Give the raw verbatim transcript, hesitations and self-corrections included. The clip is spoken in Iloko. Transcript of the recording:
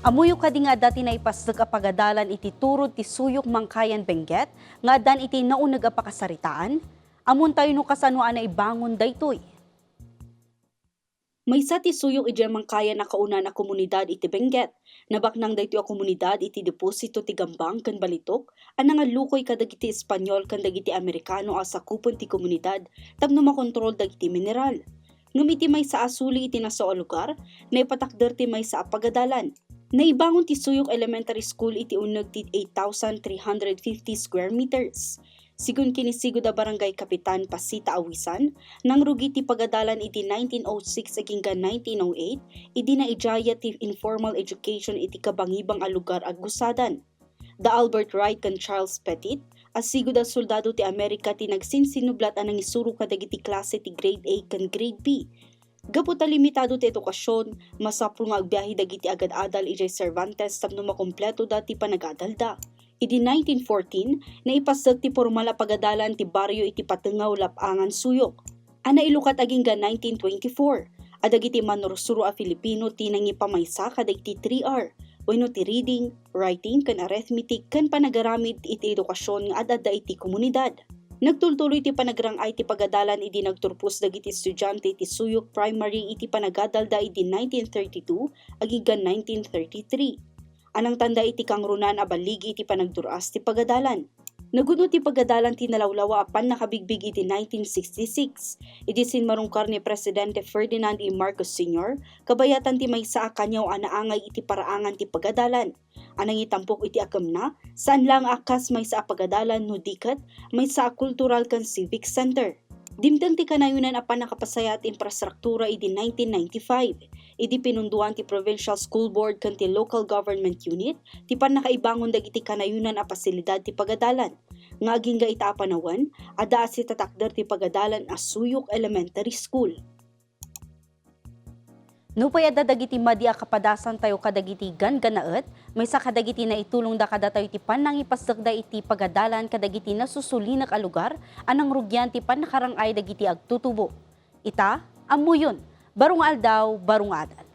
Ammoyo kadi nga adda ti naipasdek a pagadalan iti turod ti Suyok Mangkayan Benguet nga addan iti nauneg a pakasaritaan? Ammontayo no kasano a naibangon daytoy. Maysa ti Suyok idiay Mangkayan a kaunaan a komunidad iti Benguet. Nabaknang daytoy a komunidad iti deposito ti gambang ken balitok a nangallukoy kadagiti Espanyol ken dagiti Amerikano a sakupen ti komunidad tapno makontrol dagiti mineral. Ngem iti maysa a suli iti nasao a lugar, naipatakder ti maysa a pagadalan. Naibangon ti Suyok Elementary School iti uneg ti eight thousand three hundred fifty square meters. Sigun kini sigud a Barangay Kapitan Pasita Awisan, nangrugi ti pagadalan iti nineteen oh six agingga nineteen oh eight, idi naidiayat ti informal education iti kabangibang a lugar a Gusadan. Da Albert Wright ken Charles Petit, a sigud a soldado ti Amerika ti nagsinsinublat a nangisuro kadagiti klase ti grade A ken grade B. Gapu ta limitado ti edukasion, masapul nga agbiahe dagiti agad-adal idiay Cervantes tapno makompletoda ti panagadalda. Idi nineteen fourteen, naipasdek ti pormal a pagadalan ti barrio iti Patengaw, Lapangan, Suyok. A nailukat agingga nineteen twenty-four, a dagiti mannursuro a Filipino ti nangipamaysa kadagiti three R, wenno ti reading, writing, ken arithmetic ken panagaramid iti edukasion nga ad-adda iti komunidad. Nagtultuloy ti panagrang-ay ti pagadalan idi nagturpos dagiti estudiante ti Suyok Primary iti panagadalda idi nineteen thirty-two agingga nineteen thirty-three. Anangtanda iti kangrunaan a balligi iti panagdur-as ti pagadalan. Nagun-o ti pagadalan ti nalawlawa a pannakabigbig iti nineteen sixty-six, idi simmarungkar ni Presidente Ferdinand E. Marcos Senior, kabayatan ti maysa a kaniaw a naangay iti paraangan ti pagadalan. A nangitampok iti akemna, saan laeng a kas maysa a pagadalan no di ket maysa a cultural ken civic center. Dimteng ti kanayonan a pannakapasayaat ti infrastruktura idi nineteen ninety-five, idi pinundoan ti Provincial School Board ken ti Local Government Unit ti pannakaibangon dagiti kanayonan a pasilidad ti pagadalan, nga agingga ita a panawen, adda a sitatakder ti pagadalan a Suyok Elementary School. Nupay adda dagiti madi a kapadasantayo kadagiti ganggannaet, maysa kadagiti naitulongda kadatayo ti pannangipasdekda iti pagadalan kadagiti nasusulinek a lugar a nangrugian ti pannakarang-ay dagiti agtutubo. Ita, ammoyon, baro nga aldaw, baro nga adal.